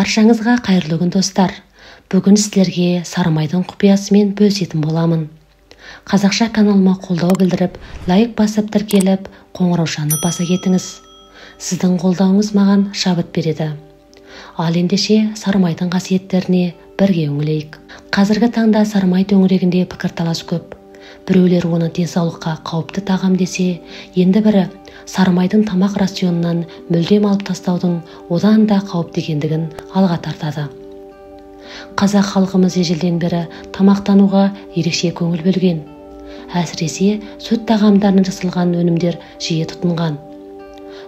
Баршаңызға қайырлы күн, достар. Бүгін сіздерге сарымайдың құпиясымен бөлісетін боламын. Қазақша каналыма қолдау білдіріп, лайк басып, тіркеліп, қоңыраушаны баса кетіңіз. Сіздің қолдауыңыз маған шабыт береді. Ал ендеше сарымайдың қасиеттеріне бірге үңілейік. Қазіргі таңда сарымай төңірегінде пікірталас көп. Біреулер оны денсаулыққа қауіпті тағам десе, енді бірі сарымайдың тамақ рационынан мүлдем алып тастаудың одан да қауіпті екендігін алға тартады. Қазақ халқымыз ежелден бері тамақтануға ерекше көңіл бөлген. Әсіресе сүт тағамдарынан жасалған өнімдер жиі тұтынған.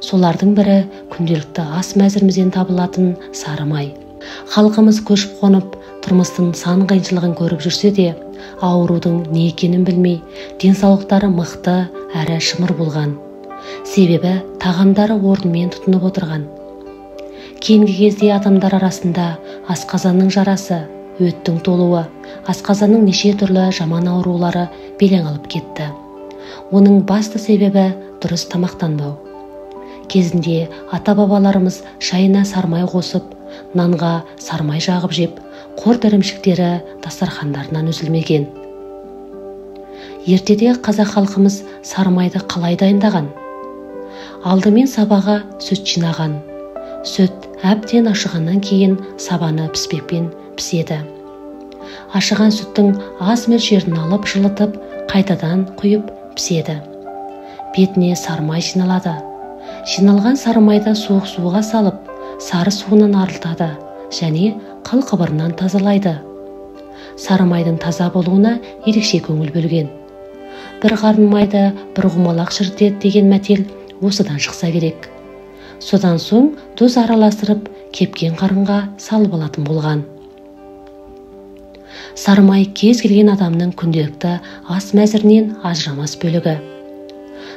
Солардың бірі күнделікті ас мәзірімізден табылатын сары май. Халқымыз көшіп қонып, тұрмыстың сан қиыншылығын көріп жүрсе де, аурудың не екенін білмей, денсаулықтары мықты әрі шымыр болған. Себебі тағамдары орнымен тұтынып отырған. Кейінгі кезде адамдар арасында асқазанның жарасы, өттің толуы, асқазанның неше түрлі жаман аурулары белең алып кетті. Оның басты себебі дұрыс тамақтанбау. Кезінде ата-бабаларымыз шайына сармай қосып, нанға сармай жағып жеп, қорт ірімшіктері дастархандарынан үзілмеген. Ертеде қазақ халқымыз сармайды қалай дайындаған? Алдымен сабаға сүт жинаған. Сүт әбден ашығаннан кейін сабаны піспекпен піседі. Ашыған сүттің аз мөлшерін алып жылытып, қайтадан құйып піседі. Бетіне сармай жиналады. Жиналған сармайды суық суға салып, сары суынан арылтады және қыл қыбырынан тазалайды. Сарымайдың таза болуына ерекше көңіл бөлген. Бір қарын майды бір құмалақ шірітеді деген мәтел осыдан шықса керек. Содан соң тұз араластырып, кепкен қарынға салып алатын болған. Сарымай кез келген адамның күнделікті ас мәзірінен ажырамас бөлігі.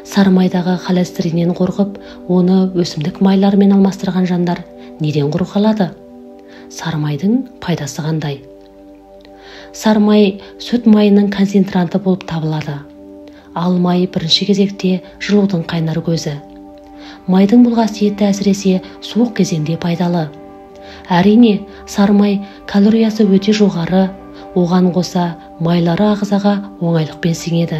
Сарымайдағы холестериннен қорқып, оны өсімдік майларымен алмастырған жандар неден құр қалады? Сарымайдың пайдасы қандай? Сарымай сүт майының концентранты болып табылады. Ал май бірінші кезекте жылудың қайнар көзі. Майдың бұл қасиеті әсіресе суық кезеңде пайдалы. Әрине, сарымай калориясы өте жоғары, оған қоса майлары ағзаға оңайлықпен сіңеді.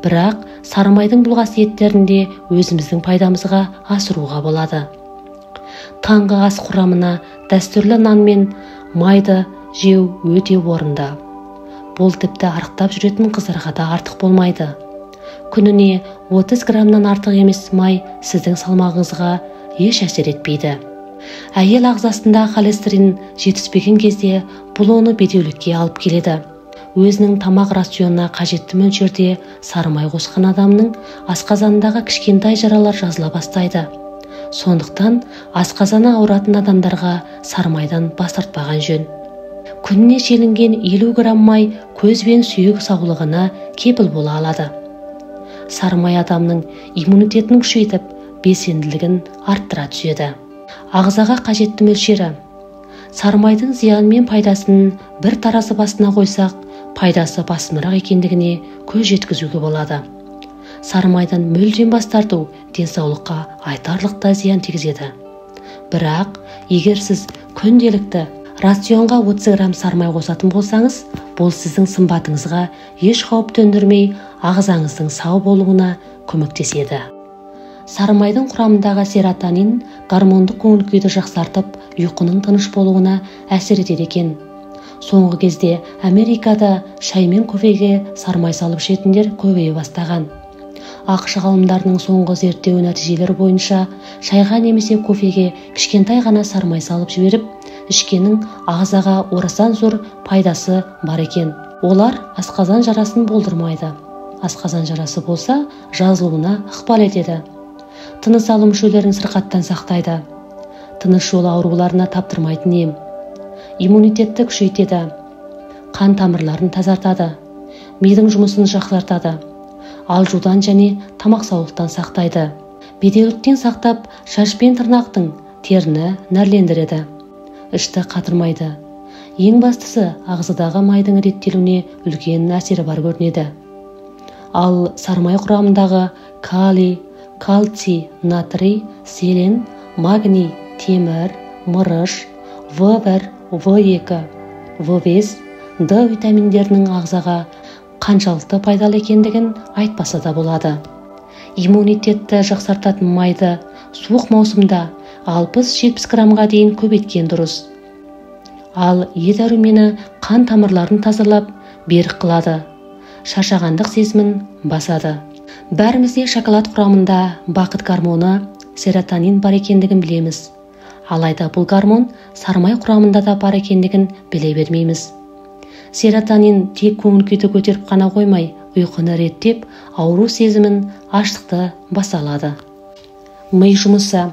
Бірақ сарымайдың бұл қасиеттерін де өзіміздің пайдамызға асыруға болады. Таңғы ас құрамына дәстүрлі нан мен майды жеу өте орынды. Бұл тіпті арықтап жүретін қыздарға да артық болмайды. Күніне 30 граммнан артық емес май сіздің салмағыңызға еш әсер етпейді. Әйел ағзасында холестерин жетіспеген кезде бұл оны бедеулікке алып келеді. Өзінің тамақ рационына қажетті мөлшерде сарымай қосқан адамның асқазанындағы кішкентай жаралар жазыла бастайды. Сондықтан асқазаны ауыратын адамдарға сарымайдан бас тартпаған жөн. Күніне желінген 50 грамм май көз бен сүйек саулығына кепіл бола алады. Сарымай адамның иммунитетін күшейтіп, белсенділігін арттыра түседі. Ағзаға қажетті мөлшері. Сарымайдың зияны мен пайдасын бір таразы басына қойсақ, пайдасы басымырақ екендігіне көз жеткізуге болады. Сарымайдан мүлдем бас тарту денсаулыққа айтарлықтай зиян тигізеді. Бірақ егер сіз күнделікті рационға 30 грамм сарымай қосатын болсаңыз, бұл сіздің сымбатыңызға еш қауіп төндірмей, ағзаңыздың сау болуына көмектеседі. Сарымайдың құрамындағы серотонин гормондық көңіл күйді жақсартып, ұйқының тыныш болуына әсер етеді екен. Соңғы кезде Америкада шай мен кофеге сарымай салып ішетіндер көбейе бастаған. АҚШ ғалымдарының соңғы зерттеу нәтижелері бойынша шайға немесе кофеге кішкентай ғана сарымай салып жіберіп, ішкеннің ағзаға орасан зор пайдасы бар екен. Олар асқазан жарасын болдырмайды. Асқазан жарасы болса, жазылуына ықпал етеді. Тыныс алу мүшелерін сырқаттан сақтайды. Тыныс жолы ауруларына таптырмайтын ем. Иммунитетті күшейтеді. Қан тамырларын тазартады. Мидың жұмысын жақсартады. Алжудан және тамақ саулықтан сақтайды. Бедеуліктен сақтап, шаш пен тырнақтың теріні нәрлендіреді. Ішті қатырмайды. Ең бастысы, ағзадағы майдың реттелуіне үлкен әсері бар көрінеді. Ал сарымай құрамындағы калий, кальций, натрий, селен, магний, темір, мырыш, В1, В2, В5, Д витаминдерінің ағзаға қаншалықты пайдалы екендігін айтпаса да болады. Иммунитетті жақсартатын майды суық маусымда 60-70 граммға дейін көбейткен дұрыс. Ал Е дәрумені қан тамырларын тазалап, берік қылады, шаршағандық сезімін басады. Бәріміз де шоколад құрамында бақыт гормоны серотонин бар екендігін білеміз. Алайда бұл гормон сарымай құрамында да бар екендігін біле бермейміз. Серотонин тек көңіл күйді көтеріп қана қоймай, ұйқыны реттеп, ауру сезімін, аштықты баса алады. Ми жұмысы.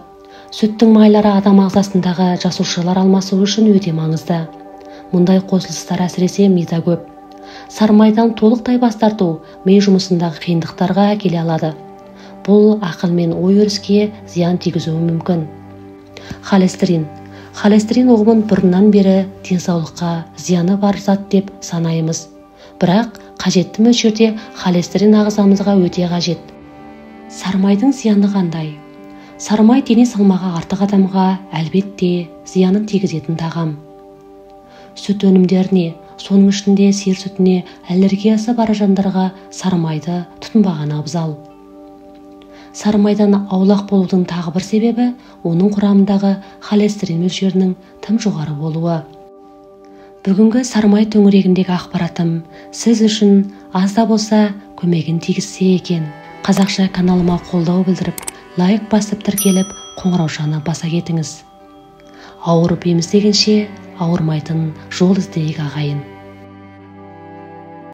Сүттің майлары адам ағзасындағы жасушалар алмасуы үшін өте маңызды. Мұндай қосылыстар әсіресе мида көп. Сарымайдан толықтай бас тарту ми жұмысындағы қиындықтарға әкеле алады. Бұл ақыл мен ой өріске зиян тигізуі мүмкін. Холестерин. Холестерин ұғымын бұрыннан бері денсаулыққа зияны бар зат деп санаймыз. Бірақ қажетті мөлшерде холестерин ағзамызға өте қажет. Сарымайдың зияны қандай? Сарымай дене салмағы артық адамға әлбетте зиянын тигізетін тағам. Сүт өнімдеріне, соның ішінде сиыр сүтіне аллергиясы бар жандарға сарымайды тұтынбаған абзал. Сарымайдан аулақ болудың тағы бір себебі оның құрамындағы холестерин мөлшерінің тым жоғары болуы. Бүгінгі сарымай төңірегіндегі ақпаратым сіз үшін аз да болса көмегін тигізсе екен. Қазақша каналыма қолдау білдіріп, лайк басып тіркеліп, қоңыраушаны баса кетіңіз. Ауырып ем іздегенше, ауырмайтын жол іздейік ағайын.